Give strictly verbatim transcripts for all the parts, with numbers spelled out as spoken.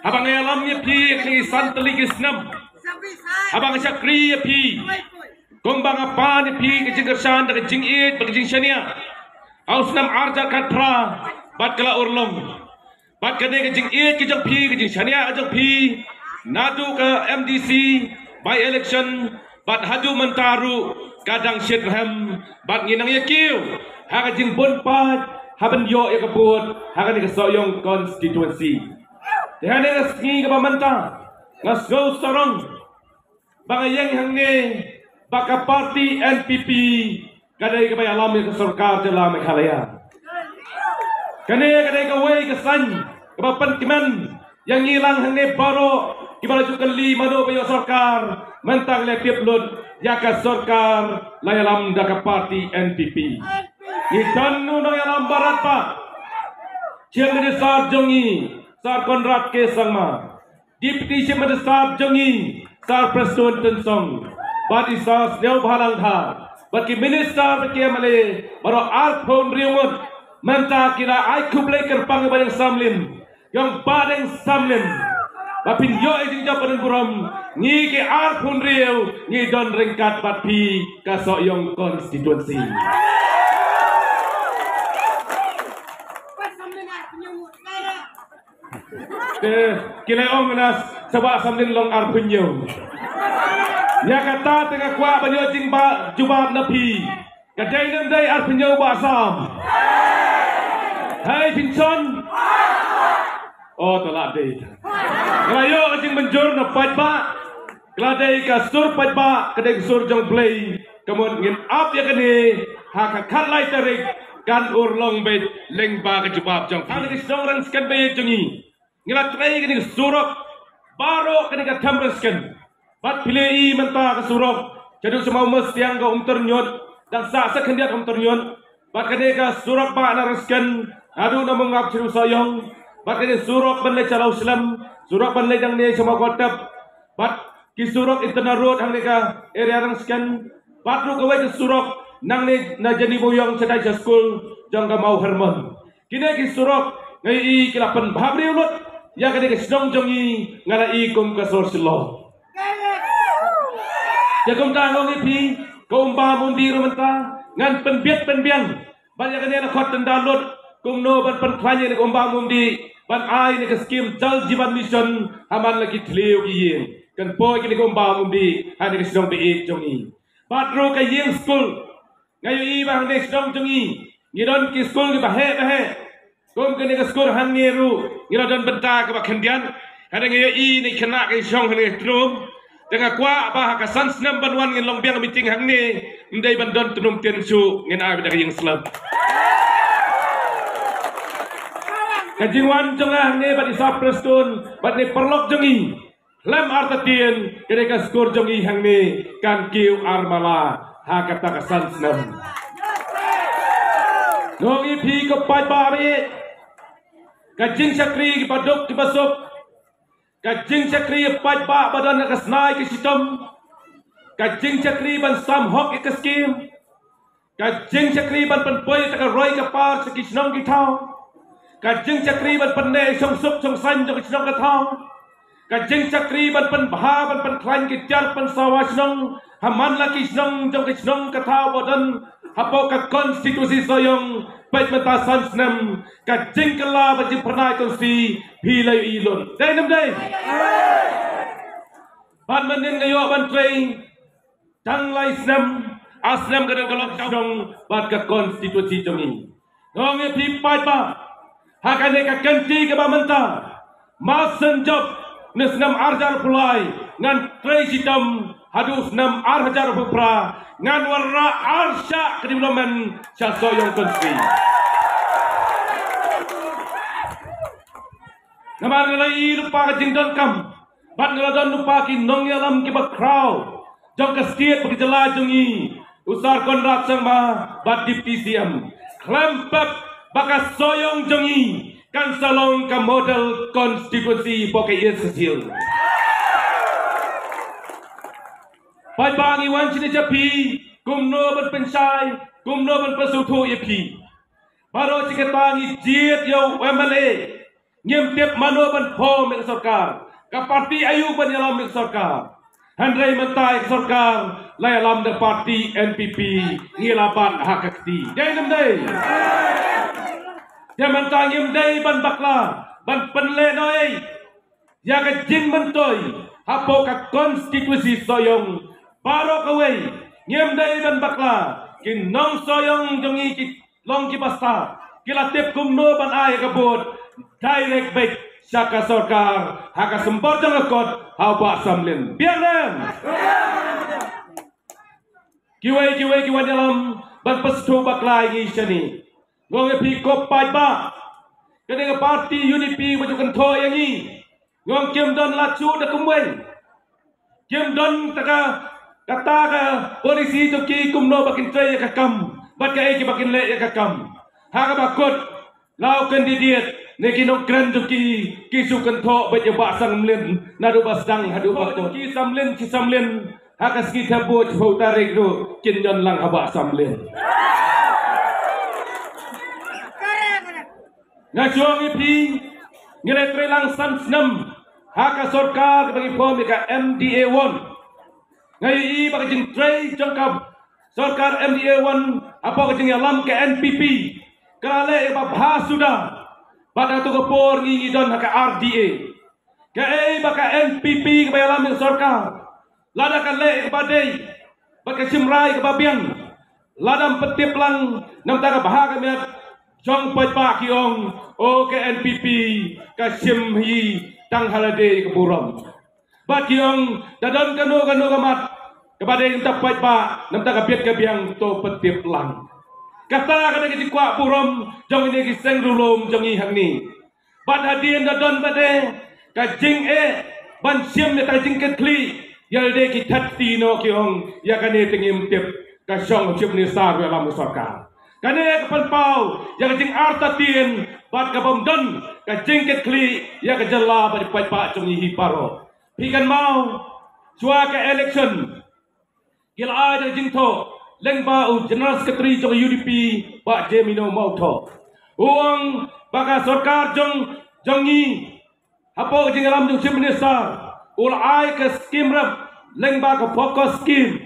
Haba nga ïalam ïa phi ïa kine ki san tylli ki snem, haba nga shakri ïa phi, kumba nga pan ïa phi ka jingkyrshan da ka jingïeit bad ka jingshaniah ha u snem arhajar khatphra, bad ka la urlong. Bad kane ka jingïeit ka jong phi, ka jingshaniah ka jong phi, naduh ka M D C by election bad haduh mynta ruh ka dang shit rhem, bad ngi nang ïa kiew ha ka jingbun paid ha ban ïoh ïa ka vote ha kane ka Sohiong constituency. Te ha kane ka sngi kaba mynta, nga sngew sarong ba nga ïeng hangne ba ka party N P P ka dei kaba ïalam ïa ka sorkar jylla Meghalaya. Kane ka dei kawei ka saiñ kaba pynkmen ïa ngi lang hangne baroh kiba la ju kylli mano ba ïoh sorkar. Mynta ngi la tip lut ïa ka sorkar la ïalam da ka party N P P. Ngi don u nongïalam baroh, Chief Minister jong ngi, Sir Conrad K Sangma, Deputy Chief Minister jong ngi, Sir Prestone Tynsong, bad i Sir Sniawbhalang Dhar, bad ki minister bad ki M L A baroh arphew hynriew ngut. Mynta ki la ai khublei kyrpang ïa Bah Deng Samlin, ïa Bah Deng Samlin, ba phin ïoh ïa ka jingjop ba donburom. Ngi ki arphew hynriew ngi don ryngkat bad phi ka Sohiong constituency. Te ki la ong na saba Samlin long arphew hynñiew. Ïa kata te nga kwah ban ïoh jingjubab na phi. Ka dei ne ym dei arphew hynñiew Bah Sam? Hei pynshong. O, to la dei. Nga la ïoh ka jingmynjur na paidbah. Ka la dei ka sur paidbah, ka dei ka sur jong U Blei. Ka mut ngin ap ïa kane ha ka khatlai tarik, kan urlong beit lyngba ka jubab jong phi. Ha kane ka shnong Rangskhen ba ïeit jong ngi, ngi la trei kane ka surok baroh kane ka them Rangskhen. Bad phi la ïohi mynta ka surok shaduh sha Mawmystiang ka Umtyrñiot, dang sah sa khyndiat ka Umtyrñiot. Bad kane ka surok ba na Rangskhen haduh na Mawngap shaduh Sohiong. Bad kane surok ban leit sha Lawslem, surok ban leit nangne sha Mawkawtep. Bad ki surok internal road hangne ka area Rangskhen. Bad ruh kawei ka surok nangne na Jani Bawïong shatai sha skul jong ka Mawhermon. Kine ki surok nga ïohi ki la pynbha briew lut ïa kane ka shnong jong ngi, nga la i kum ka sor Shillong. Te kumta nga ong ïa phi, ka Umbam Umdih ruh mynta ngan pynbiang pynbiang. Bad ïa kane la khot tynda lut kumno ban pynkhlaiñ ïa kane ka Umbam Umdih ban ai ïa kane ka skim Jal Jeevan Mission ha man la ki thliew ki ïing. Kan poi kane ka Umbam Umdih ha kane ka shnong ba ïeit jong ngi. Bad ruh ka ïing skul, nga ïohi ba hangne shnong jong ngi ngi don ki skul kiba heh ba heh. Kum kane ka skul hangne ruh ngi la don bynta kaba khyndiat. Hynrei nga ïohi ne khynnah ka shnong hangne tnum. Te nga kwah ba ha ka san snem ban wan ngin long biang meeting hangne, ym dei ban don tnum tin shuh, ngin ai beit da ka ïing slem. Ka jingwan jong nga hangne bad i Sir Prestone bad ne paralok jong ngi, khlem artatien kane ka skul jong ngi hangne kan kiew armala ha kata ka san snem. Nga ong ïa phi ko paidbah ba ïeit, ka jingshakri kiba duk kiba suk, ka jingshakri ïa paidbah ba don ha ka snai ka shitom, ka jingshakri ban sam hok ïa ka skim, ka jingshakri ban pynpoi ïa ka roi ka par sha ki shnong ki thaw, ka jingshakri ban pynneh ïa ka shongsuk shongsaiñ jong ki shnong ki thaw, ka jingshakri ban pynbha ban pynkhlaiñ ki tiar pynsawa shnong ha man la ki shnong jong ki shnong ki thaw ba don hapoh ka constituency Sohiong. Peit mynta san snem ka jingkylla bad jingphyrnai constituency phi la ïohi lut. Dei ne ym dei? Bad mynnin nga ïoh ban trei tang lai snem, ar snem ka dang ka lockdown bad ka constituency jong ngi. Nga ong ïa phi paidbah, ha kane ka kynti kaba mynta, mar shen jop na snem arhajar arphew lai ngan trei shitom haduh snem arhajar arphew phra ngan wanrah arshah ka development sha Sohiong constituency. Namar nga la ïohi lypa ka jingdonkam bad nga la don lypa ki nongïalam kiba khraw jong ka state bad ka jylla jong ngi, u Sir Conrad Sangma bad Deputy C M. Khlem pep ba ka Sohiong jong ngi kan sa long ka model constituency hapoh ka East Khasi Hills. Paidbah, ngi wan shane sha phi kumno ban pynshai, kumno ban pynsngewthuh ïa phi. Baroh shi katta ngi jied ïa u M L A Ngim tip mano ban form ïa ka sorkar, ka parti aïu ban ïalam ïa ka sorkar. Hynrei mynta ïa ka sorkar la ïalam da parti N P P, ngi la bat ha ka kti. Dei ne ym dei? Te mynta ngim dei ban bakla ban pynlehnohei ïa ka jingmyntoi hapoh ka constituency Sohiong baroh kawei. Ngim dei ban bakla, ki nong Sohiong jong ngi ki long kiba stad, ki la tip kumno ban ai ka vote direct beit sha ka sorkar ha ka symbai jong ka kot ha Bah Samlin. Biang ne em? Kiwei kiwei ki wan ïalam ban pynsngewthuh bakla ïa ngi shane. Nga ong ïa phi ko paidbah, kane ka parti U D P ba ju kynthoh ïa ngi, nga ong kim don lad shuh da kumwei. Kim don ta ka, kata ka policy jong ki kumno ba kin trei ïa ka kam bad kaei kaba kin leh ïa ka kam. Ha kaba kut, la u candidate ne ki nongkren jong ki, ki shu kynthoh beit ïa Bah Samlin naduh ba sdang haduh ba kut. Ki Samlin, ki Samlin, ha ka sngi thep vote shiphew tarik ruh kin ñion lang ha Bah Samlin. Nga shu ong ïa phi, ngi la trei lang san snem ha ka sorkar kaba ngi form ïa ka M D A one. Nga ïohi ba ka jingtrei jong ka sorkar M D A one hapoh ka jingïalam ka N P P ka la leh ïa kaba bha suda. Bad ha kato ka por ngi, ngi don ha ka R D A. Kaei ba ka N P P kaba ïalam ïa ka sorkar, lada ka leh ïa kaba dei bad ka shim rai kaba biang, lada ym pyntip lang na ka bynta ka bha ka miat jong paidbah, ki ong, o, ka N P P ka shim hi tang ha lade ka burom. Bad ki ong, da don kano kano ka mat kaba dei na ka bynta paidbah, na ka bynta ka bit ka biang, to pyntip lang. Kata ka dei ka jingkwah burom jong kine ki seng riewlum jong ngi hangne. Bad hadien da don bad eh ka jingeh ban shim ïa ka jingkitkhlieh, ïa lade ki that kti noh, ki ong, ïa kane te ngim tip, ka shong Chief Minister ruh ïalam ïa ka sorkar. Kane ka pynpaw ïa ka jingartatien bad ka bym don ka jingkitkhlieh ïa ka jylla bad ïa ki paidbah jong ngi hi baroh. Phi kynmaw, shuwa ka election, ki la ai da ka jingthoh lyngba u General Secretary jong ka U D P, Bah Jemino Mawthoh. U ong ba ka sorkar jong, jong ngi, hapoh ka jingïalam jong u Chief Minister, u la ai ka skim rep lyngba ka FOCUS skim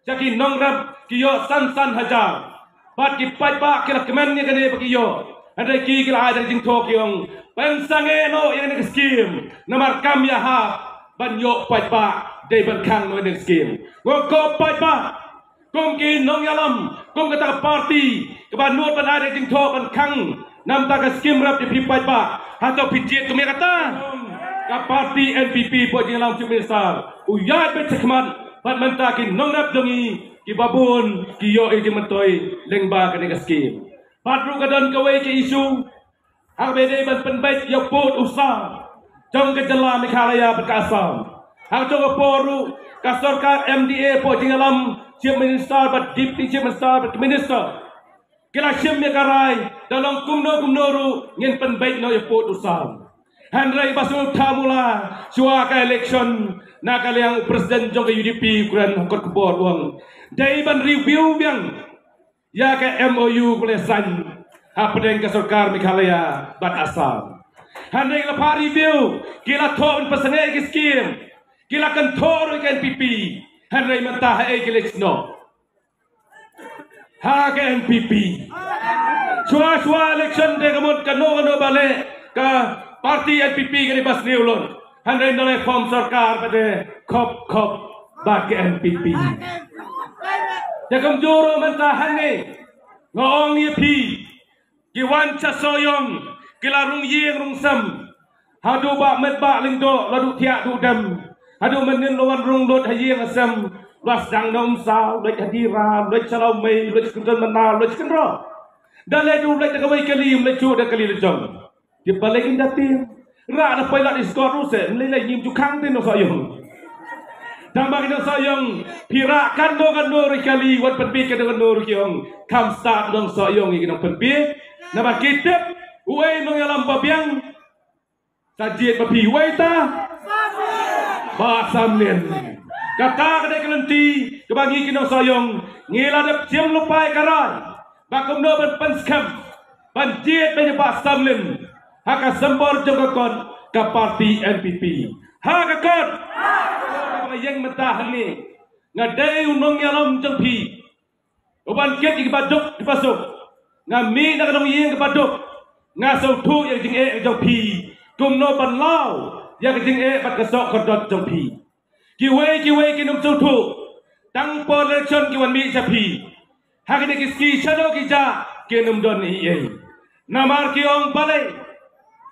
sha ki nongrep, ki ïoh san san hajar. Bad ki paidbah ki la kmen ïa kane ba ki ïoh. Hynrei ki, ki la ai da ka jingthoh, ki ong, pynsangeh noh ïa kane ka skim, namar kam ïahap ban ïoh paidbah, dei ban khang noh ïa kane ka skim. Nga ong ko paidbah, kum ki nongïalam, kum kata ka parti kaba nud ban ai da ka jingthoh ban khang na ka bynta ka skim rep ïa phi paidbah, hato phi jied kum ïa kata? Ka parti N P P hapoh jingïalam Chief Minister, u ïaid beit shakhmat bad mynta ki nongrep jong ngi kiba bun ki ïoh ïa ka jingmyntoi lyngba kane ka skim. Bad ruh ka don kawei ka issue, ha kaba dei ban pynbeit ïa u pud u sam jong ka jylla Meghalaya bad ka Assam. Ha kato ka por ruh ka sorkar M D A hapoh jingïalam Chief Minister bad Deputy Chief Minister bad Minister, ki la shim ïa ka rai, da long kumno kumno ruh ngin pynbeit noh ïa u pud u sam. Hynrei ba shu thamula shuwa ka election, na ka liang u President jong ka U D P u kren ha kot khubor, u ong dei ban review biang ïa ka M O U ba la sign hapdeng ka sorkar Meghalaya bad Assam. Hynrei la phah review, ki la thoh ban pynsangeh ïa ki skim, ki la kynthoh ruh ïa ka N P P. Hynrei mynta haei ki leit snoh? Ha ka N P P. Shuwa shuwa election te ka mut kano kano ba leh ka parti N P P ka dei ba sniew lut. Hynrei ynda la form sorkar bad te khop khop bad ka N P P. Te kumjuh ruh mynta hangne nga ong ïa phi, ki wan sha Sohiong, ki la rung ïing rung sem. Haduh ba met ba lyngdoh la duh thiah duh dem. Haduh mynnin la wan rung lut ha ïing ha sem, la sdang na Umsaw, leit ha Dira, leit sha Lawmei, leit sha Kynton Mynnar, leit sha Kynroh. Da leit ruh leit da kawei kali, leit shuh da kali la jong. Tip balei kin da tim? Rah da pilot escort ruh se, ym lei lei, ngim ju khang te nong Sohiong. Tang ba ki nong Sohiong, phi rah kano kano ruh kali, wat pynbieit kano kano ruh ki ong, kham stad nong Sohiong ïa ki nongpynbieit. Namar ki tip uei nongïalam ba biang. Sa jied ma phi, uei ta? Bah Samlin. Kata ka dei ka lynti kaba ngi ki nong Sohiong ngi la dep shim lypa ïa ka rai ba kumno ban pynskhem ban jied beit ïa Bah Samlin. ha ka symbol jong ka kot ka parti N P P. Ha ka kot. Ba nga ïeng mynta hangne, nga dei u nongïalam jong phi, u ban kit ïa kiba duk kiba suk. Nga mih na ka dong ïing kaba duk. Nga sngewthuh ïa ka jingeh jong phi, kumno ban law ïa ka jingeh bad ka soh kordot jong phi. Kiwei kiwei kin ym sngewthuh, tang por election ki wan mih sha phi. Ha kine ki sngi shadoh ki jah kin ym don ei ei. Namar ki ong balei,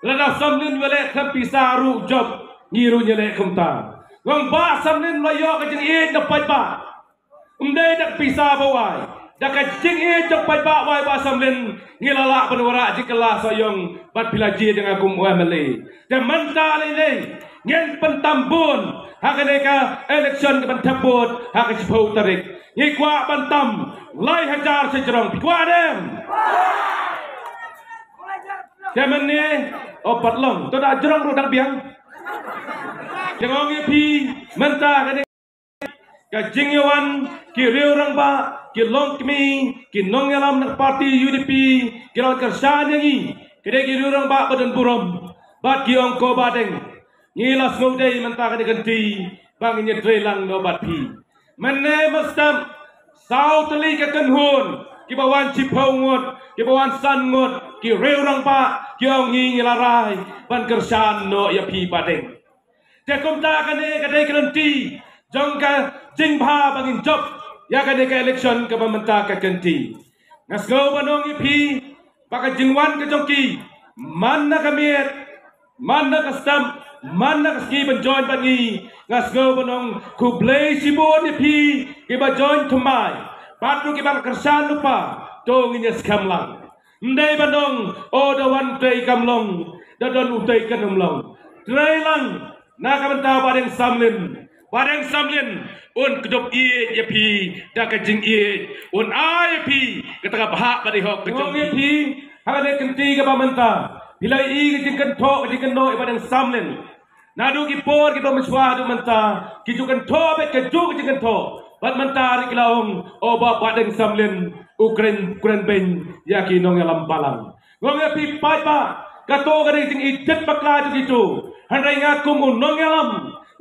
lada Samlin u leh khlem pisa ruh jop, ngi ruh ngi leh kumta. Nga ong Bah Samlin u la ïoh ka jingïeit na paidbah. Ym dei da ka pisa ba wai, da ka jingïeit jong paidbah wai Bah Samlin, ngi la lah ban wanrah jingkylla sohiong bad phi la jied ïa nga kum u M L A. Te mynta lei lei ngin pyntam bun ha kane ka election ka ban thep vote ha ka shiphew tarik. Ngi kwah ban tam lai hajar sha jrong, phi kwah ne em? Te mynne, o pat long, to da jrong ruh dang biang. Te nga ong ïa phi mynta kane ka jingïawan ki riew rangbah, ki longkmie, ki nongïalam na ka parti U D P, ki la wan kyrshan ïa ngi. Ki dei ki riew rangbah ba don burom bad ki ong ko Bah Deng, ngi la sngewdei mynta kane ka lynti ba ngin ïa trei lang noh bad phi. Mynne mynstep saw tylli ka kynhun, kiba wan shiphew ngut, kiba wan san ngut, ki riew rangbah ki ong ngi, ngi la rai ban kyrshan noh ïa phi Bah Deng. Te kumta kane ka dei ka lynti jong ka jingbha ba ngin jop ïa kane ka election kaba mynta ka kynti. Nga sngew ban ong ïa phi ba ka jingwan ka jong ki man na ka miet, man na ka step, man na ka sngi ban join bad ngi, nga sngew ban ong khublei shibun ïa phi kiba join thymmai bad ruh kiba kyrshan lypa. To ngin ïa skhem lang. Ym dei ban ong o da wan tei kam long, da don u tei kan ym long. Trei lang na ka bynta Bah Deng Samlin. Bah Deng Samlin un kdup ïeit ïa phi da ka jingïeit, un ai ïa phi kata ka bhah ba dei hok ka jong phi. Ïa phi ha kane ka lynti kaba mynta, phi la ïohi ka jingkynthoh ka jingkynnoh ïa Bah Deng Samlin. Naduh ki por kiba mynshuwa haduh mynta, ki ju kynthoh beit kajuh ka jingkynthoh. Bad mynta ruh ki la ong o Bah, Bah Deng Samlin u kren, kren beiñ ïa ki nongïalam balang. Nga ong ïa phi paidbah, kato ka dei ka jingïeit bakla jong kito. Hynrei nga kum u nongïalam,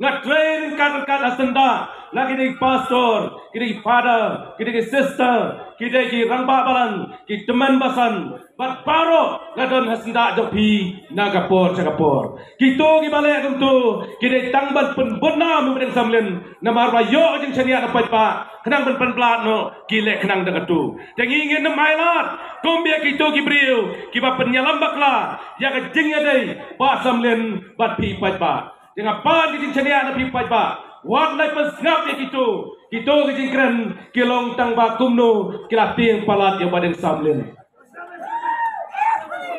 nga trei ryngkat ryngkat ha syndah, la ki dei ki pastor, ki dei ki father, ki dei ki sister, ki dei ki rangbah balang, ki tymmen basan, bad baroh la don ha syndah jong phi na ka por sha ka por. Kito kiba leh kumto ki dei tang ban pynbudnam ïa Bah Deng Samlin, namar ba ïoh jingshaniah na paidbah, khnang ban pynblat noh ki leh khnang da kato. Te ngi ngin ym ailad kum ïa kito ki briew kiba pynïalam bakla ïa ka jingïadei Bah Samlin bad phi paidbah. Te nga pan ka jingshaniah na phi paidbah, wat leit pynsngap ïa kito. Kito ki jingkren ki long tang ba kumno ki la tieng palat ïa Bah Deng Samlin.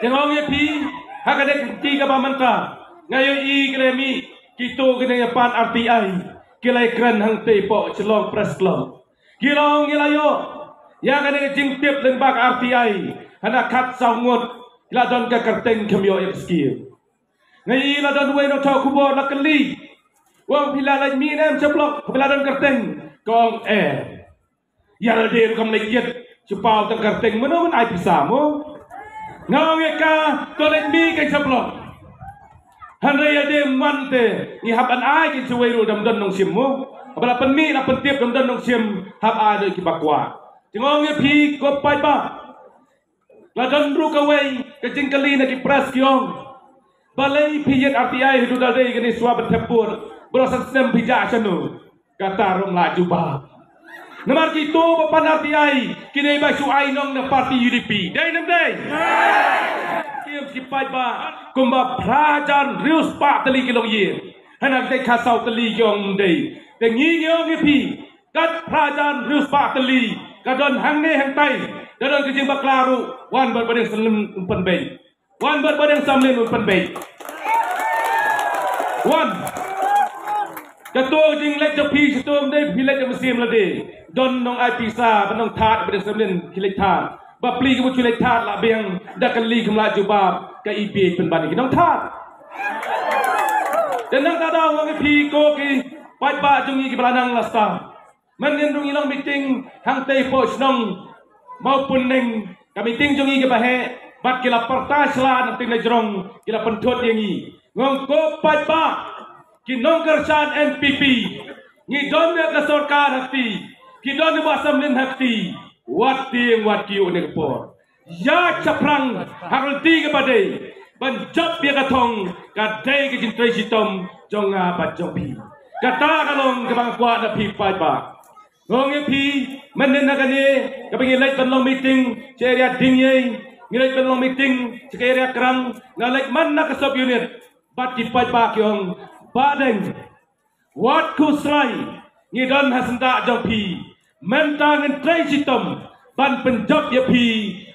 Te nga ong ïa phi, ha kane ka lynti kaba mynta, nga ïohi ki la mih kito ki nongïapan R T I, ki la kren hangtei hapoh Shillong Press Club. Ki la ong ngi la ïoh ïa kane ka jingtip lyngba ka R T I, hana khatsaw ngut ki la don ka kyrteng, kim ïoh ïa ka skim. Nga ïohi la don uwei u nongthoh khubor la kylli, u ong phi la leit mih ne em sha block, phi la don kyrteng? Ka ong em. Ïa lade ruh kam leit ïit, shu paw tang kyrteng, mano ban ai pisa mo? Nga ong ïa ka, to leit mih kein sha block. Hynrei ïa lade ym wan te ngi hap ban ai kein sha uwei ruh, da ym don nongshim mo. Haba la pynmih la pyntip da ym don nongshim, hap ai ruh kiba kwah. Te nga ong ïa phi ko paidbah, la don ruh kawei ka jingkylli na ki press, ki ong balei phi ïit R T I haduh da lade kane shuwa ban thep vote, baroh san snem phi jah shano? Kata ruh ym lah jubab. Namar kito ba pan R T I ki dei ba shu ai nong na party U D P. Dei ne ym dei? Ki ong ki paidbah kumba phra hajar hynriew spah tylli ki longïing. Hana ki dei khatsaw tylli ki ong ym dei. Te ngi ngi ong ïa phi, kat phra hajar hynriew spah tylli ka don hangne hangtai, da don ka jingbakla ruh, wan bad Bah Deng Samlin un pynbeit. Wan bad Bah Deng Samlin un pynbeit. Wan. Kato jingleit jong phi shato ym dei phi leit da mynsiem lade. Don nong ai pisa bad nong thad Bah Deng Samlin ki leit thad. Bapli kiba shu leit thad la biang, da kylli kim lah jubab, ka E P A pynban ïa ki nong thad. Te nangta da ong ïa phi ko ki paidbah jong ngi kiba la nang la sdang. Mynnin ruh ngi long meeting hangtei hapoh shnong Mawpynneng, ka meeting jong ngi kaba heh, Bad ki la pyrta sla na tyngka jrong, ki la pynthut ïa ngi. Nga ong ko paidbah, ki nongkyrshan N P P, ngi don ïa ka sorkar ha kti, ki don ïa Bah Samlin ha kti, wat tieng wat kiew ne ka por. Ïa shaphrang ha ka lynti kaba dei ban jop ïa ka thong, ka dei ka jingtrei shitom jong nga bad jong phi. Kata ka long kaba nga kwah na phi paidbah. Nga ong ïa phi, mynnin ha kane kaba ngi leit ban long meeting sha area Dingiei, ngi leit ban long meeting sha ka area Krang, nga leit man na ka sub unit. Bad ki paidbah ki ong, Bah Deng, wat khuslai, ngi don ha syndah jong phi. Mynta ngin trei shitom ban pynjop ïa phi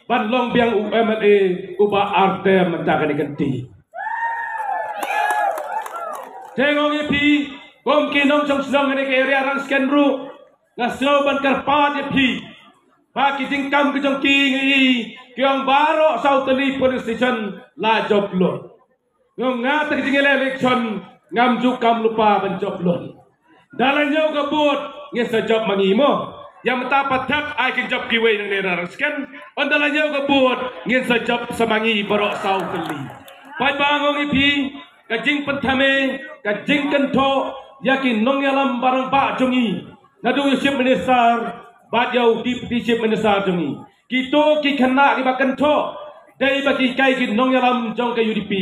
ban long biang u M L A uba ar term mynta kane ka lynti. Te nga ong ïa phi, kum ki nongshong shnong ha kane ka area Rangskhen ruh, nga sngew ban kyrpad ïa phi ba ki jingkam ki jong ki, ngi i ki ong baroh saw tylli polling station la jop lut. Nga ong nga, te ka jingïaleh election ngam ju kam lypa ban jop lut. Da la ñiew ka vote ngin sa jop ma ngi mo. Ïa mynta pat thep ai kin jop kiwei nangne na Rangskhen. Ynda la ñiew ka vote ngin sa jop sa ma ngi baroh saw tylli. Paidbah, nga ong ïa phi, ka jingpynthame, ka jingkynthoh ïa ki nongïalam barangbah jong ngi, naduh ïa u Chief Minister bad ïa u Deputy Chief Minister jong ngi. Kito ki khynnah kiba kynthoh, dei ba ki kai ki nongïalam jong ka U D P.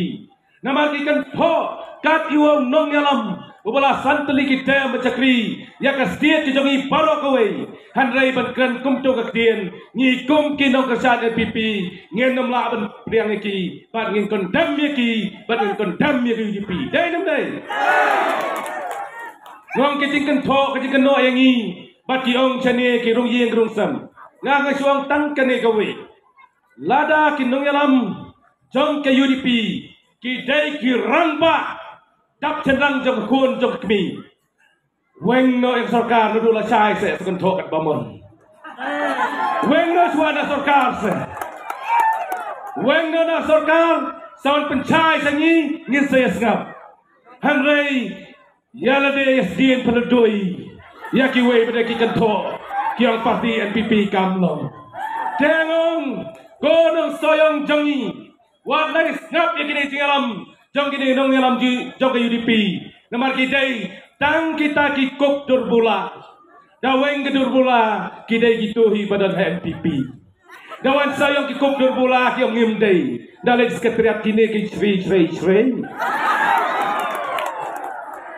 Namar ki kynthoh kat ïa u nongïalam uba la san tylli ki term ban shakri ïa ka state ka jong ngi baroh kawei. Hynrei ban kren kumto ka ktien, ngi kum ki nongkyrshan N P P ngin ym lah ban pdiang ïa ki, bad ngin condemn ïa ki, bad ngin condemn ïa ka U D P. Dei ne ym dei? Nga ong ka jingkynthoh, ka jingkynnoh ïa ngi, bad ki ong shane ki rung ïing rung sem. Nga nga shu ong tang kane kawei. Lada ki nongïalam jong ka U D P ki dei ki rangbah dap shynrang jong ka khun jong ka kmie, weng noh ïa ka sorkar, naduh lashai seh sa kynthoh katba mon. Weng noh shuwa na sorkar seh. Weng noh na sorkar, sa wan pynshai sha ngi, ngin sa ïa sngap. Hynrei ïa lade ïa sdien pynlutdoi ïa kiwei pat de ki kynthoh, ki ong party N P P kam long. Te nga ong, ko nongshong shnong jong ngi, wat la sngap ïa kine ki jingïalam jong kine ki nongïalam jong ka U D P. Namar ki dei tang kita ki kup durbula. Da weng ka durbula, ki dei kito hi ba don ha N P P. Da wan sa ïong ki kup durbula ki ong ngim dei. Da leit secretariat kine ki shrei shrei shrei.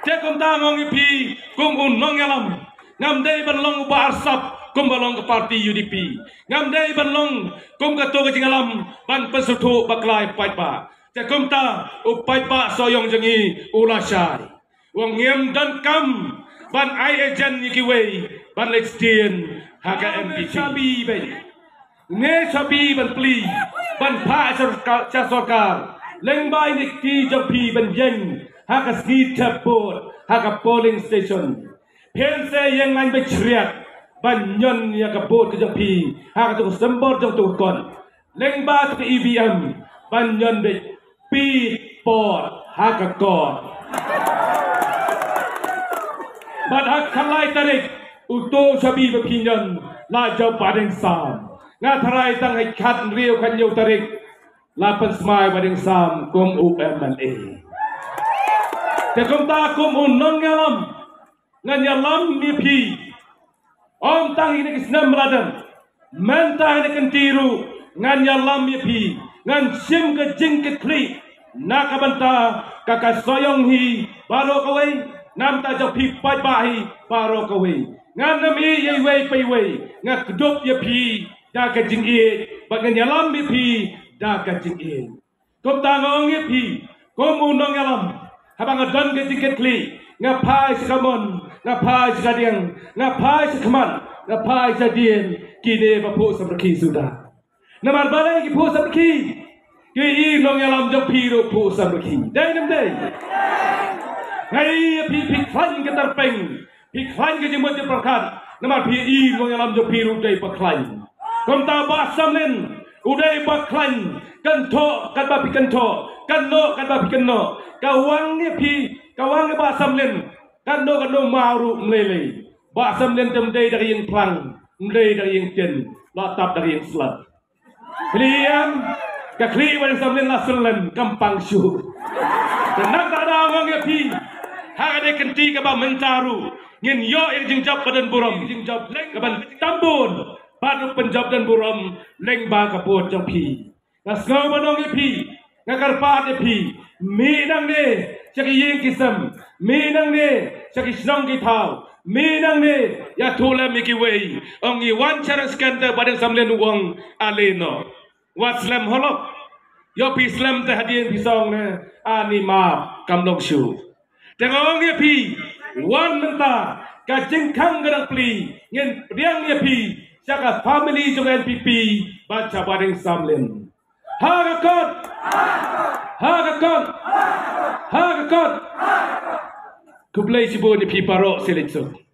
Te kumta nga ong ïa phi, kum u nongïalam, ngam dei ban long uba arsap kumba long ka party U D P. Ngam dei ban long kum kato ka jingïalam ban pynsngewthuh bakla ïa u paidbah. Te kumta u paidbah Sohiong jong ngi u lashai. U ong ngim donkam ban ai agent ïa kiwei ban leit sdien ha ka N P P. Shabi beit. Ngi shabi ban plie, ban phah sha sorkar, sha sorkar. Lyngba ine i kti jong phi ban ïeng ha ka sngi thep vote ha ka polling station. Phin sa ïeng lain beit shriat ban ñion ïa ka vote ka jong phi ha kato ka symbol jong uto u kot. Lyngba kato ka E V M ban ñion beit phi por ha ka kot. Bad ha ka khatlai tarik uto u shabi ba phi ñion la jop Bah Deng Sam. Nga tharai tang ha i khathynriew khathynñiew tarik la pynsmai Bah Deng Sam kum u M L A. Te kumta kum u nongïalam, ngan ïalam ïa phi. Ym tang ïa kine ki snem ba la dep, mynta ha kine ki kynti ruh ngan ïalam ïa phi. Ngan shim ka jingkitkhlieh na ka bynta ka, ka Sohiong hi baroh kawei, na ka bynta jong phi paidbah hi baroh kawei. Ngan ym ïeh ïa iwei pa iwei, nga kdup ïa phi da ka jingïeit bad ngan ïalam ïa phi da ka jingïeit. Kumta nga ong ïa phi, kum u nongïalam, haba nga don ka jingkitkhlieh, nga phai sha kamon, nga phai sha kadiang, nga phai sha khmat, nga phai sha dien, kine ba phuh samrkhie suda. Namar balei ki phuh samrkhie? Ki i nongïalam jong phi ruh phuh samrkhie. Dei ne ym dei? Nga i ïa phi, phi khlaiñ ka tyrpeng, phi khlaiñ ka jingmut jingpyrkhat, namar phi i nongïalam jong phi ruh dei ba khlaiñ. Kumta Bah Samlin u dei ba khlaiñ, kynthoh katba phi kynthoh, kynnoh katba phi kynnoh. Ka wang ïa phi, ka wang ïa Bah Samlin, katno katno maw ruh ym lei lei. Bah Samlin te ym dei da ka ïing phlang, ym dei da ka ïing tin, la tap da ka ïing slap. Phi la ïohi em? Ka khlieh Bah Deng Samlin la syllen kam pang shuh. Te nangta nga ong ïa phi, ha kane ka kynti kaba mynta ruh ngin ïoh ïa ka jingjop ba don burom, kaban tam bun bad ruh pynjop don burom lyngba ka vote jong phi. Nga sngew ban ong ïa phi, nga kyrpad ïa phi, mih nangne sha ki ïing ki sem, mih nangne sha ki shnong ki thaw, mih nangne ïathuh lem ïa kiwei. Ong ngi wan sha Raiskhen te Bah Deng Samlin u ong ale noh. Wat slem holok. Ïoh phi slem te hadien phi song ne ani map kam long shuh. Te nga ong ïa phi, wan mynta, ka jingkhang ka dang plie, ngin pdiang ïa phi sha ka family jong N P P bad sha Bah Deng Samlin. Ha ka kot! Ha ka kot! Ha ka kot! Khublei shibun ïa phi baroh, sngewbha.